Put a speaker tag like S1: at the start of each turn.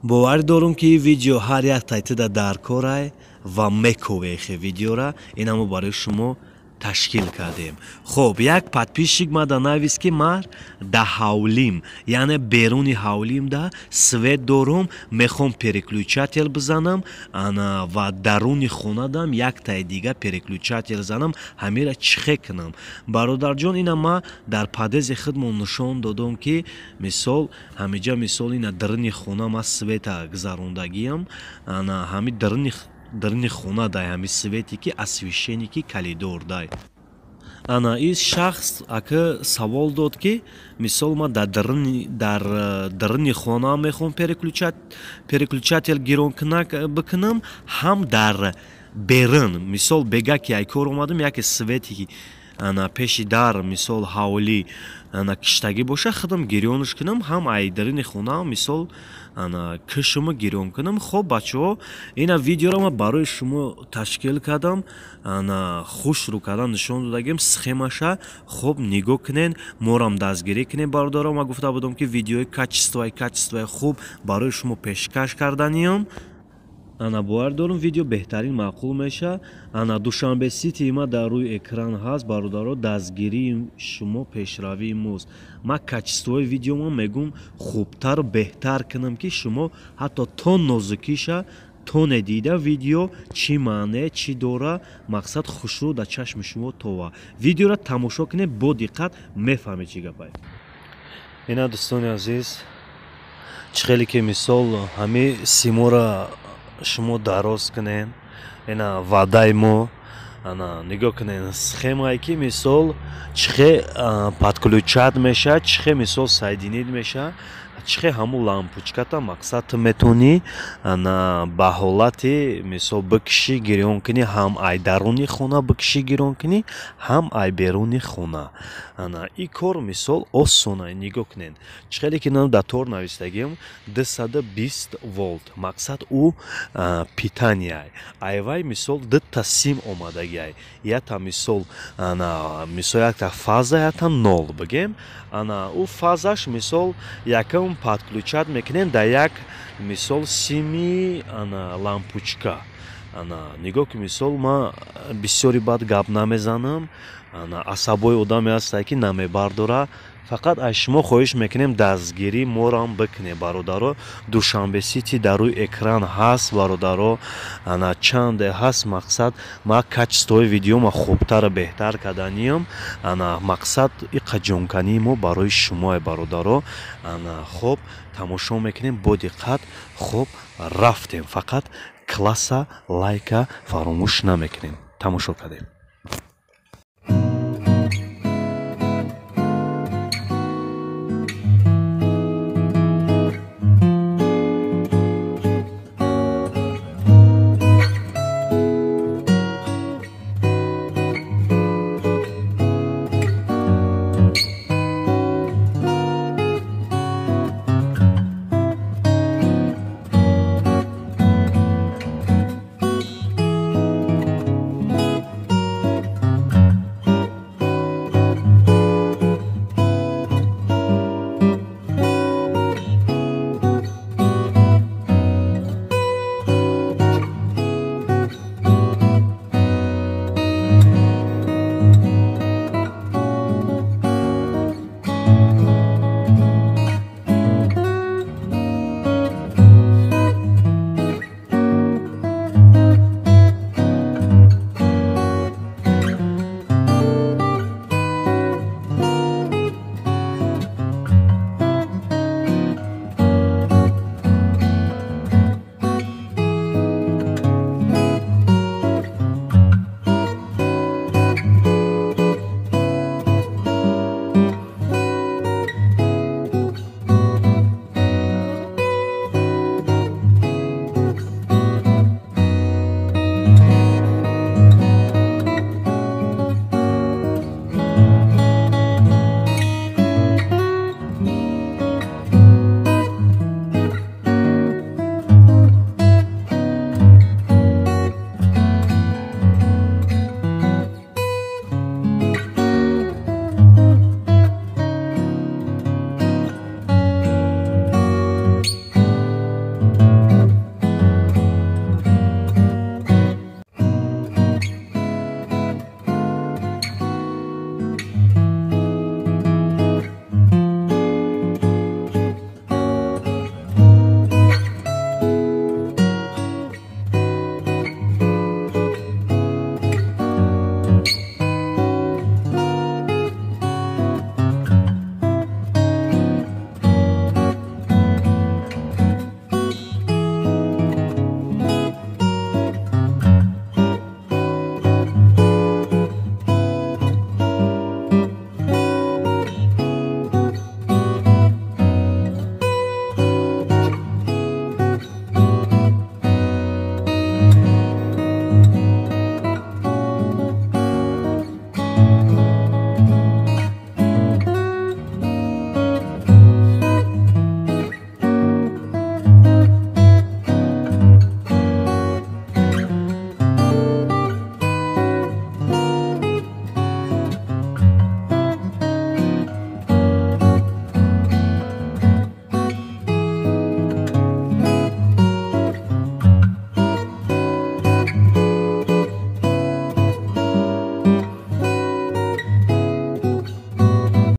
S1: Боварӣ дорум, ки видео ҳар як тайтида дар корай ва мековехе видеора. Инамо барои шумо ташкил кардем. Хоб, як подписчик мада навис, ки ман да ҳавлим, яъне беруни ҳавлим да свет дорум, мехом переключатель бизанам, ана ва даруни хонадам яктаи дига переключатель занам, ҳамира чӣ хе кунам? Бародарҷон, ина ма дар подъезди худмон нишон додам, ки мисол ҳамиҷа, мисол, ина даруни хона ма света гузарондагиам, ана ҳами даруни хона дай ҳами свети ки освещение ки коридор дай. Ана ин шахс ака савол дод, ки мисол ма дар даруни хона мехоҳам переключатель гирон бикунам, ҳам дар берун. Мисол, бега ки ай кор омадам, яке свети ана пеши дар, мисол, ҳавлӣ ана киштагӣ боша, худам гирёнш кунам, ҳам ай даруни хона, мисол, ана кишума гирён кунам. Хоб, бачаҳо, ина видеоро ма барои шумо ташкил кардам, ана хушрӯ кардан нишон додагим схемаша. Хоб, нигоҳ кунен, морам дастгирӣ кунем, бародаро. Ма гуфта будам, ки видеои качествои хуб барои шумо пешкаш карданиям. Ана бовар дорум, видео беҳтарин маъқул меша. Ана Душанбе Сити ма дар рӯи экран ҳаст. Бародаро, дастгирии шумо пешравии мост. Ма качествои видеома мегум хубтару беҳтар кунам, ки шумо ҳатто то нозукиша тоне дида, видео чӣ маъне чӣ дора, мақсад хушрӯ дар чашми шумо това. Видеоро тамошо кунед бо диққат, мефаҳмед чӣ гапай. Ина, дӯстони азиз, чӣ хеле ки мисол ҳами симора шумо дароз кунен, ина ваъдаи мо. Ана нигоҳ кунен, схемае ки мисол чӣ хе подключать мешавад, чӣ хе мисол соединить мешавад, чӣ хе ҳамун лампочката, мақсад, ту метавонӣ ана ба ҳолати мисол бикишӣ, гирён кунӣ, ҳам ай даруни хона бикишӣ, гирён кунӣ, ҳам ай беруни хона. Ана ин кор мисол осона. Нигоҳ кунед, чӣ хеле ки дар тор навистагиам 220 волт, мақсад, ӯ питания айвай, мисол, дута сим омадагиай, якта мисол, ана мисол якта фаза, якта нол бигем. Ана ӯ фазаш, мисол, якум подключать мекунем дар як, мисол, сими ана лампочка. Ана нигоҳ ки, мисол, ма бисёри бад гап намезанам, ана асабои одаме ҳастае, ки намебардора. Фақат аз шумо хоҳиш мекунем, дастгирӣ морам бикунем, бародаро. Душанбе Сити дар рӯи экран ҳаст, бародаро. Ана чанде ҳаст, мақсад, ма качествои видеома хубтару беҳтар карданиям. Ана мақсад иқа ҷонкании мо барои шумое, бародаро. Ана хоб, тамошо мекунем бо диққат. Хоб, рафтем. Фақат класса, лайка фаромӯш намекунем. Тамошо кардем.